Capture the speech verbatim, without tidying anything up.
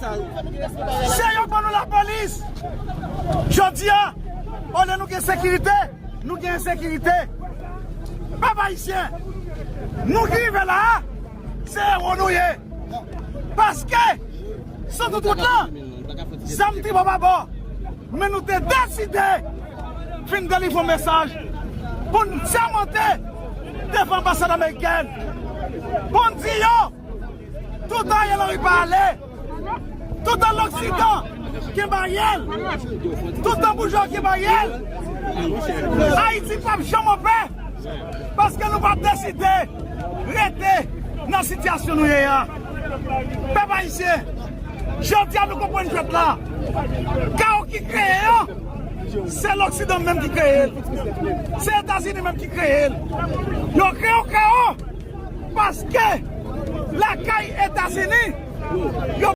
Se yo k ban nou lapolis. Jodi a, olye nou gen sekirite, nou gen ensekirite. Pèp ayisyen, nou ki rive la a, se ewo nou ye. Paske, sou tout wout lan, zam tribò pa bò. Men nou te deside vin delivre yon mesaj pou n sèmante devan anbasad amerikèn. Pou n di yo, toutan Ariel Henry pa ale, toutan Loksidan kenbe Ariel, toutan boujwa kenbe Ariel, Ayiti p ap janm anpè. Paske nou p ap deside rete nan sitiyasyon nou ye a. Pèp ayisyen, jodi a nou konprann jwèt la. Kawo ki kreye an, se Loksidan menm ki kreye l. Se Etazini menm ki kreye l. Yo kreye yon kawo paske lakay Etazini, yo